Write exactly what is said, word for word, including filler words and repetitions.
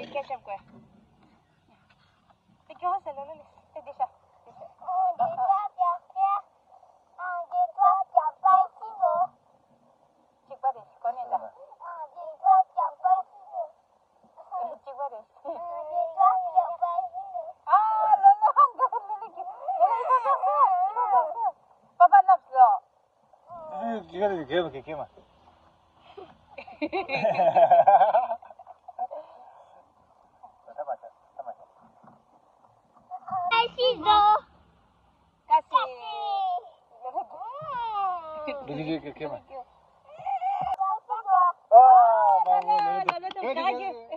སྐད་ཆ་དགོས། དེ་སྐྱོ་བ་ཟེར་ལོ་ལོ་ལེ། དེ་དེ་ཤ། དེ་ཤ། གཅིག་པ་རེད། གོ་ནས་ད། གཅིག་པ་རེད། ཨ་ལོ་ལོ་ཧང་ག་ལོ་ལོ་གི། ལོ་ལོ་ཧང་ག་ལོ་ལོ་གི། པ་པ་ལབ་སོ། ཨ་ཅིག་ག་རེ་གེ་མ་གེ་གེ་མ། ཨ་ཤི་ཟོ། ཀ་སི། གེ་གེ་གེ་མ། ཨ་མ་མ་མ་མ།